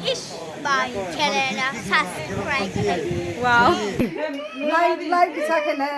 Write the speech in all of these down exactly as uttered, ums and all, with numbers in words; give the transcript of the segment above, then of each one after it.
Ish, bai channel na subscribe khlai. Wow. Like, like sa khe ne.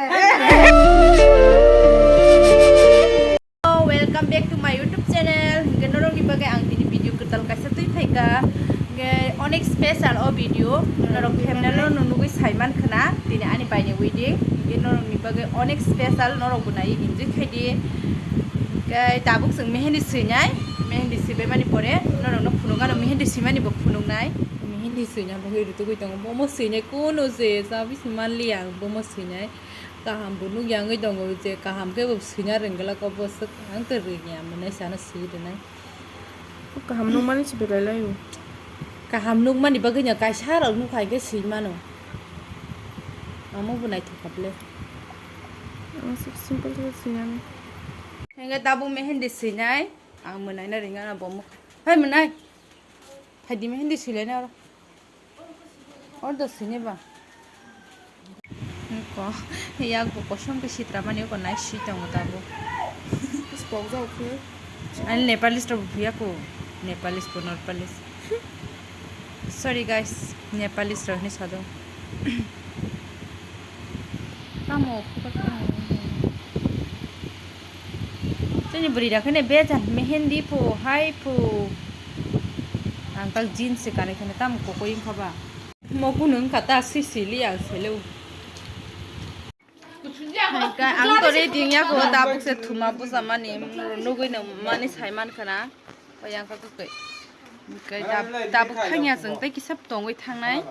Welcome back to my YouTube channel. Hingke norokni bagwi ang tini video kwtal kaisa twi phaikha. Hingke onek special o video. Norok thumbnail o nugwi saiman khna. Tini ani baini wedding. Hingke norokni bagwi onek special, norok bo nai enjoy khaidi. Hingke tabuk chwng mehendi swinai. Mehendi swibaimani pore norokno phunukgano, mehendi swimani bo phunuknai. Mehendi swina bagwi rwtugwi tongo. Bomo swinai kuno je cha bisi manliya ang bomo swinai. Kaham bo nukya wngwi tongo je kaham khe bo swina rwngwlak obo swk ang twi rwngya mwnai sana swi rwnai. Kaham nukmani se belai laio. Kaham nukmani bagwino kaisa rok nukha hwnkhe swi mano. Amo bo naithok kha ble. Ang swk simple khe swinani. Hwnkhe tabuk mehendi swinai. Ang mwnaino ringana bomo. Hai mwnai. Phaidi mehendi swilaina oro. Oro do swini ba. Ko, yak bo kosom ke sitra mani ko nai swi tongo tabuk. Spok jao khe. Ani Nepalese rok buya ko. Nepalese ko Nepalese. Sorry guys, Nepalese rok ni sado. Tamo. Chini bwrwi rok kheno bejan mehendi phu hai phu. Ang tak jeans se kanwi kheno tamo kokoi wngkha ba. Mo kunu wngkha ta sisili ang seleo. Hai ka ang to ready wngya ko tabuk se thuma bwsamani nugwi no mani saiman khana. Oyang ka kwtwi. Hwnkhe tab-, tabuk thangya chwng tei kisa tongwi thangnai.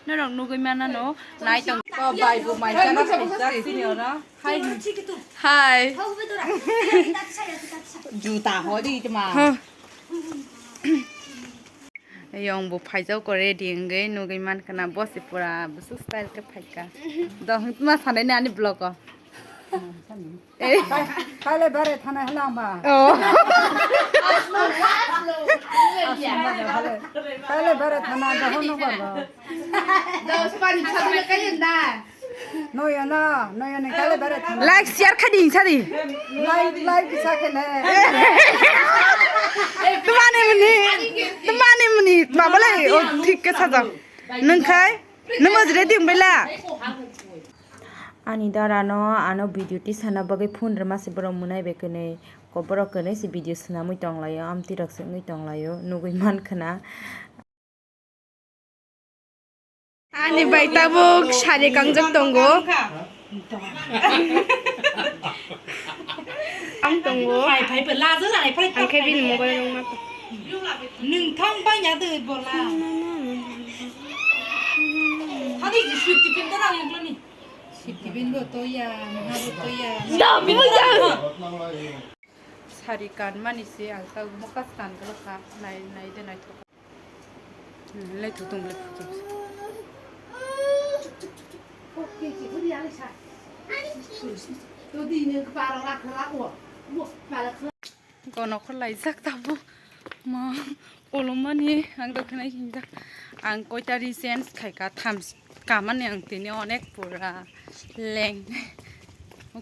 Norok nugwi manano, nai tong. O bai bo mai chana khaijak sini oro. Hai. Hai. Juta hori tma. Huh. Yong bo phaijak ko ready wngwi nugwi mankha na bosi pura busuk style khe phaikha. Dohong tma sanai ni ani vlog o. Kale bare thana hala ba. Oh. Kale bare thana dohon no ba. Dos pani sabne kayen da. Noya na, noya ni kale bare thana. Like share khadi sadi. Like, like bisa kene. Tumani muni, tumani muni, mabale, o thik ke saja. Nung khai, nung mojre ding bela. Ani dara no ano video tisana bagwi phone rwma se borok mwnai bai kwnwi, ko borok kwnwi se video swnamwi tonglaio, amtwi rok se wngwi tonglaio, nugwi mankha na. Ani bai tabuk sari kangjak tongo. Ang tongo. Phai, phai, phai, lajo lai, phai, phai, phai. Ang khe bini mobile rok ma. Nung thang bai ya de bola. Hadi, sweet tiffin to rang yang ni. Sweet tiffin bo to ya, maha bo to ya. Ya, bo ya. Sari kan mani se ang ta mokas kan kala ka nai, nai de nai. Lai thu tong lai phuki. Ko nokhor laijak tabo. Ma kolomani ang dokhe nai hinjak. Ang koita ri change khaika tham kamani ang tini onek pura leng.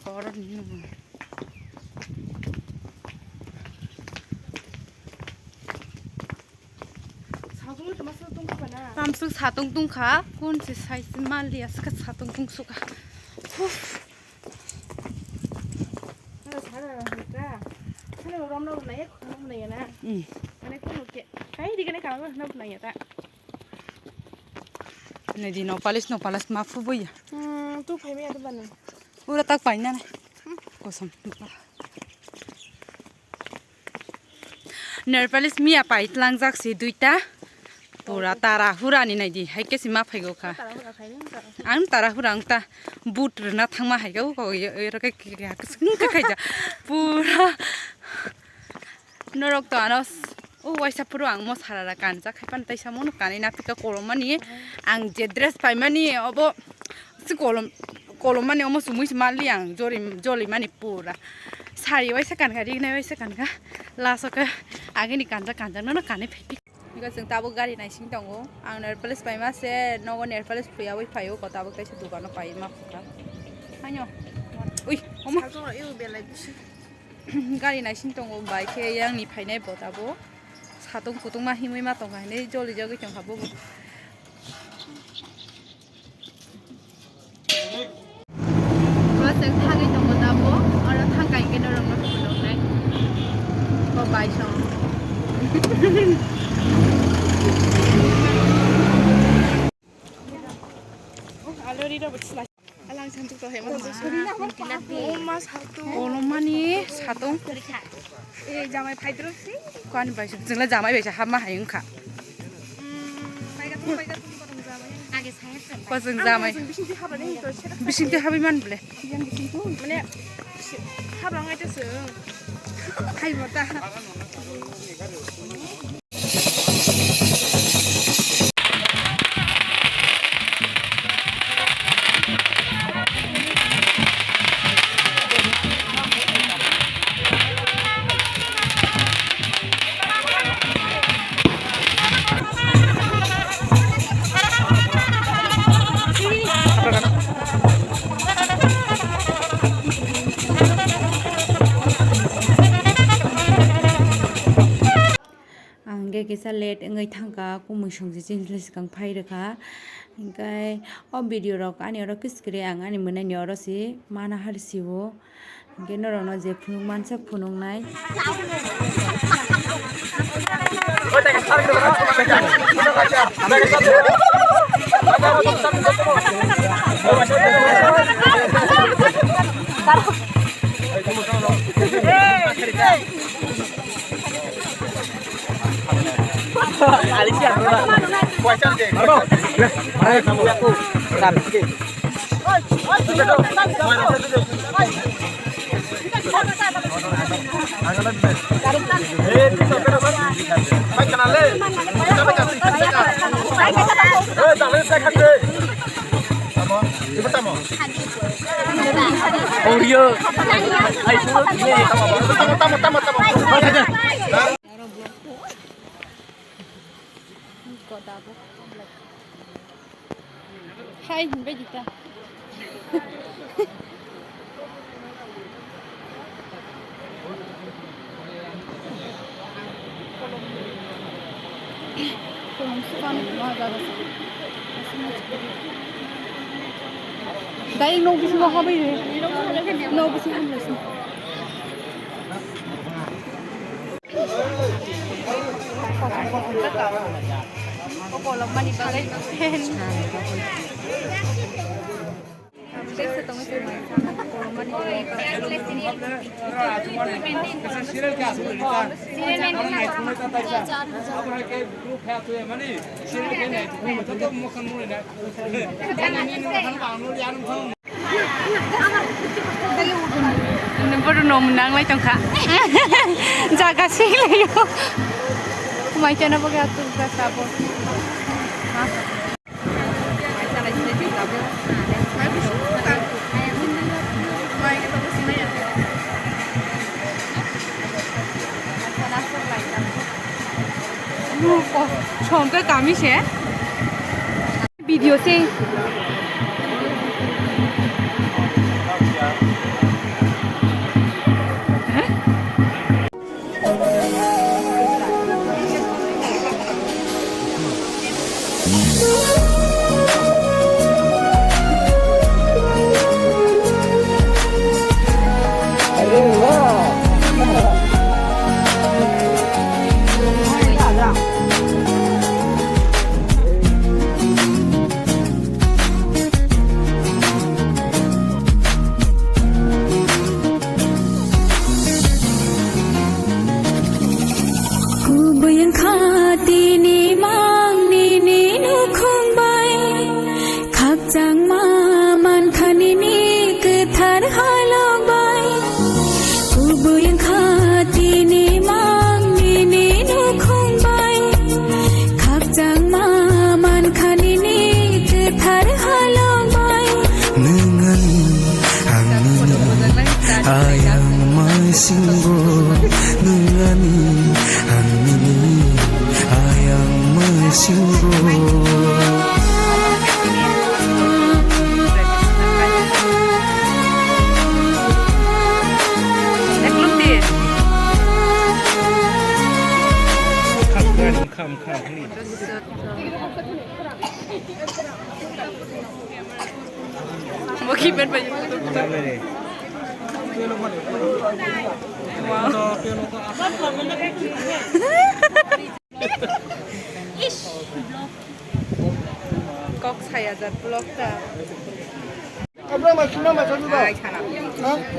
Koroni. Tamsuk satung tungkha, kun se sai se manliya, saka satung tungsuka. Huf. Sara hika. Sara romna bunaya, khuna bunaya na. Hmm. Mane kun ke, kai di kene kama na bunaya ta. Nadi no palis, no palis ma phubuya. Hmm, tu phai me adu bana. Ura tak paina na. Kosom. Nail polish miya pai tlangjak si duita. Pura tara hura ni naidi, hai khe si ma phaigo kha. Ang tara hura ang ta but rwna thangma hai khe, oro khe khaija. Pura norok to ano, o waisa phuru ang mo sarara kanjak hai pan tai samo no kanwi na pika kolom mani. Ang je dress paimani obo si kolom, kolom mani omo sumui si mali ang jori, joli mani pura. Sari waisa kankha, rignai waisa kankha. Last o khe agini kanjak kanjak no kanwi phai. Bikos chwng tabuk gari naising tongo. Ang nail polish paima se nogo nail polish phuyawi phaio ko tabuk taisa dukano paima phukha. Haino. Ui, omo. Gari naising tongo bai khe yang ni phainai bo tabuk. Satung kutung ma himwi ma tongkha hinwi joli jagwi tongkha bobo. Bo chwng thangwi tongo tabuk, oro thangkha hinkhe norokno phunuknai. Bo bai song. Alang santuk to hema. Oh, ma satung. Kolomani satung. Eh, jamai phaidro si. Kwani bai chwngla jamai bai hama hai wngkha. Hmm, pai ga tung, pai ga tung, pai ga tung jamai. Ko chwng jamai. Bising ti habai man ble. Mane habang aja chwng. Hai mata. Ang hwnkhe kisa late wngwi thangkha, kumui songsi chini swkang phai rwkha. Hinkhe o video rok ani oro kiskiri ang ani mwnani oro se mana har sio. Hinkhe norokno je phunuk mansa phunuknai. Audio. Tamo, tamo, tamo, tamo. Hai, hinbai di ta. Dai, no bisingo habai re. No bisingo hamlaising. Bodo nom nanglai tongkha. Jaga singlaio. Mai chana boge atur ka sabo. Songke kami se. Video se. Kubui wngkha tini mang nini nukhung bai, khakchangma mankha nini kwthar halok bai. Kubui wngkha tini mang nini nukhung bai, khakchangma mankha nini kwthar halok bai. Nwng ani ang nini ayang maisingo, nwng ani ang nini ayang maisingo. Bo ki pen pai. Wow. Kok saya jat vlog ta.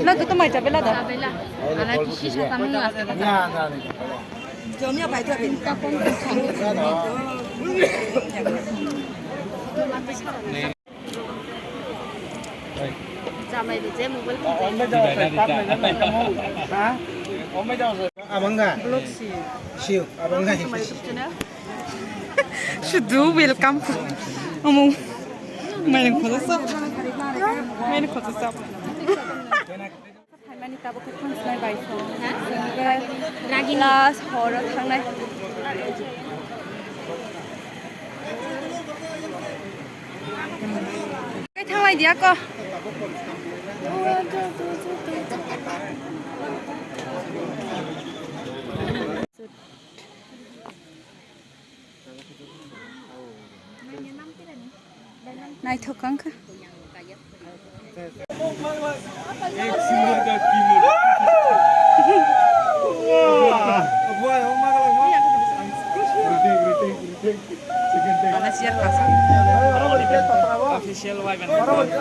Lo tu tu mai chabe la da. Ana kisi sa tamu aste. Jomia bai tu. Jamai di je mobile phone. Abangga. Vlog si. Siu, abangga. Sudu welcome. Omo. Main khoto sap. Main khoto sap. Phaimani tabuk khe thang sinai bai song. Ha? Last horo thangnai. Kai thanglai diya ko. Naithok wngkha. Official wife and husband.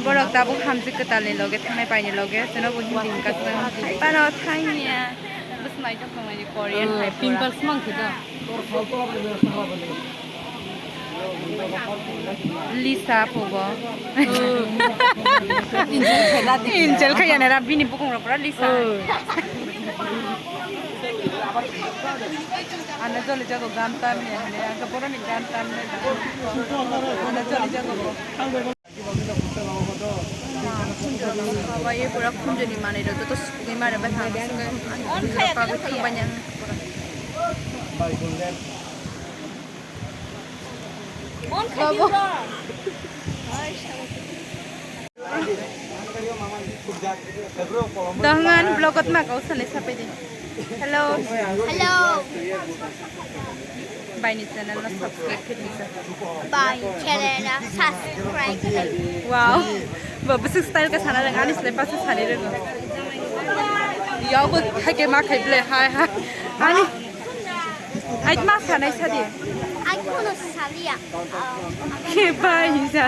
Borok tabuk hamjik kwtalni loge thangnai paini loge, chwngno bo Hindi wngkha, chwng pano thangya. Bwswng naithok tongmani Korean hai pura. Pimples mang khe da. Lisa pugo. Injil khaina ra bini bukung rok pura Lisa. Ano joli jago gan tan ne, ano boroni gan tan ne. Ano joli jago bo. Khunjoni manwi rok joto sugwi mare bai thang. Dohongan vlog ot ma kau sanai sapai di. Hello. Hello. Bai ni channel no subscribe khe di sa. Bai channel no subscribe khe. Wow. Bo bwswk style ka sana rwng ani slai pasu sani rwng. Yo bo thake ma khai ble hai hai. Ani. Ai ma sanai sadi. Ai kono salia. Khe bai ni sa.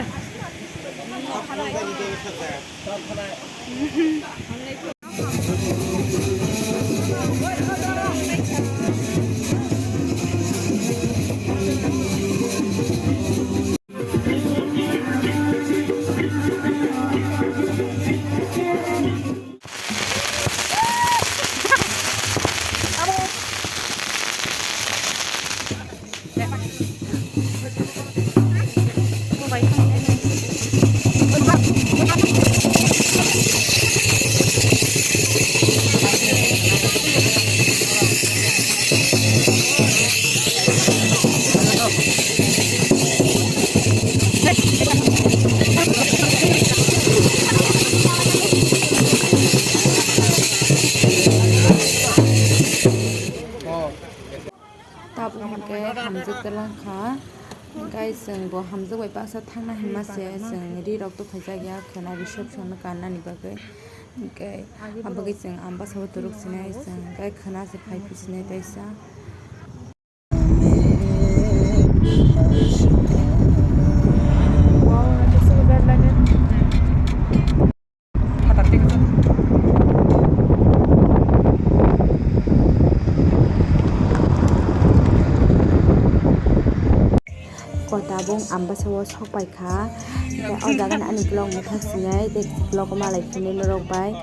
Tabuk hwnkhe hamjwk kwlang kha. Hwnkhe chwng bo hamjwk bai baksa thangna himma se chwng ri rok tuphaijak ya khwna reception no kannani bagwi. Hwnkhe abagwi chwng ambasabo turuk sinai chwng hwnkhe khwna se phai phi sinai taisa. Kota bung ambasa o sok pai kha. Tei o jaga ni ani vlog no thang sinai tei vlog o malai phunui norok bai.